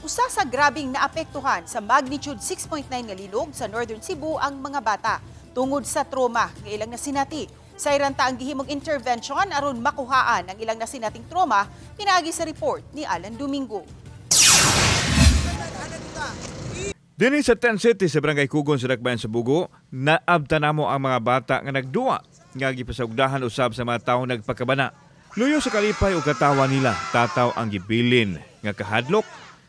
Usa sa grabing naapektuhan sa magnitude 6.9 nga linog sa Northern Cebu ang mga bata tungod sa trauma nga ilang nasinati. Sayran ta ang gihimong intervention aron makuhaan ang ilang nasinating trauma, pinaagi sa report ni Alan Domingo. Dinhi sa Tent City sa Barangay Kugon sa Dakbayan sa Bogo, naabta namo ang mga bata nga nagduwa nga gipasaugdahan usab sa mga tawo nagpakabana. Luyo sa kalipay ug katawa nila, tataw ang gibilin nga kahadlok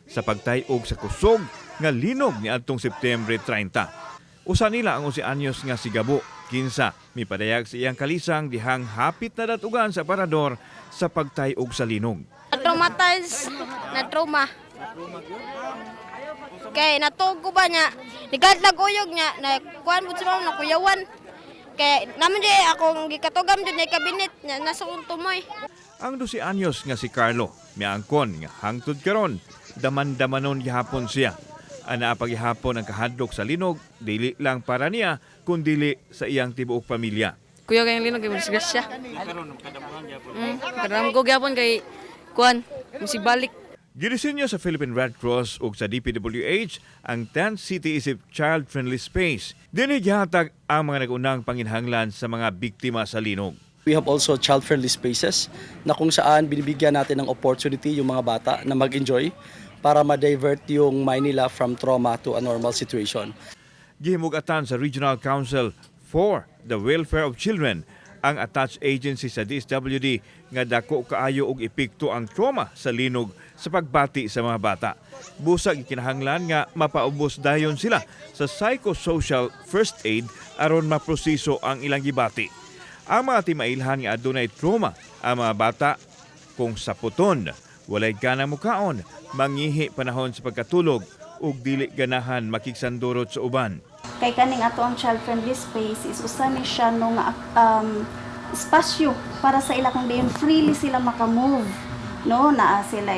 sa pagtay-og sa kusog nga linog niadtong September 30. Usa nila ang 11 anyos nga si Gabo, kinsa mipadayag sa iyang kalisang dihang hapit na datugan sa parador sa pagtay-og sa linog. Na-traumatize, na-trauma. Kay natuog ko ba niya, nigadlag uyog niya, na kuan mo sa mama, nakuyawan. Kay naman di akong gikatugam jud na kabinet niya, nasa kong tumoy. Ang 12 anyos nga si Carlo, miangkon nga hangtod karon, daman-damanon gihapon siya. Ana pagihapon ang kahadlok sa linog, dili lang para niya, kundili sa iyang tibuok pamilya. Kuya kay linog kay disgrasya. Kadam ko gyapon kay kuan, musig balik. Gidisenyo sa Philippine Red Cross ug sa DPWH ang Tent City isip child-friendly space. Dinhi gihatag ang mga nagunang panginhanglan sa mga biktima sa linog. We have also child-friendly spaces na kung saan binibigyan natin ng opportunity yung mga bata na mag-enjoy para ma-divert yung mind nila from trauma to a normal situation. Gihimugatan sa Regional Council for the Welfare of Children ang attached agency sa DSWD nga dako kaayo og epekto ang trauma sa linog sa pagbati sa mga bata. Busag ikinahanglan nga mapaubos dayon sila sa psychosocial first aid aron maproseso ang ilang gibati. Ang mga timailhan nga adunay trauma ang mga bata kung saputon, walay gana mukaon, mangihi panahon sa pagkatulog ug dili ganahan makigsandurot sa uban. Kay kaning ato ang child-friendly space is usa ni siya no nga espasyo para sa ila kung diin freely sila maka-move, no? Naa sila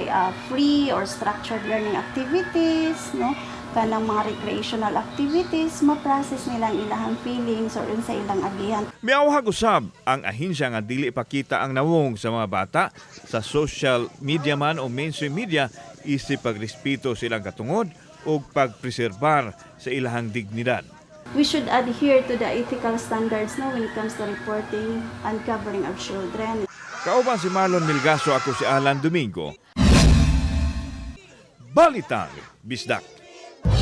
free or structured learning activities, no? Kanang mga recreational activities, ma-process nila ang ilahang feelings or unsa ilang agihan. Miawhag usab ang ahinsya nga dili pakita ang nawong sa mga bata sa social media man o mainstream media isip pagrespeto silang katungod ug pagpreserbar sa ilahang dignidad. We should adhere to the ethical standards, no, when it comes to reporting and covering of children. Kauban si Marlon Milgaso, ako si Alan Domingo. Balitang Bisdak.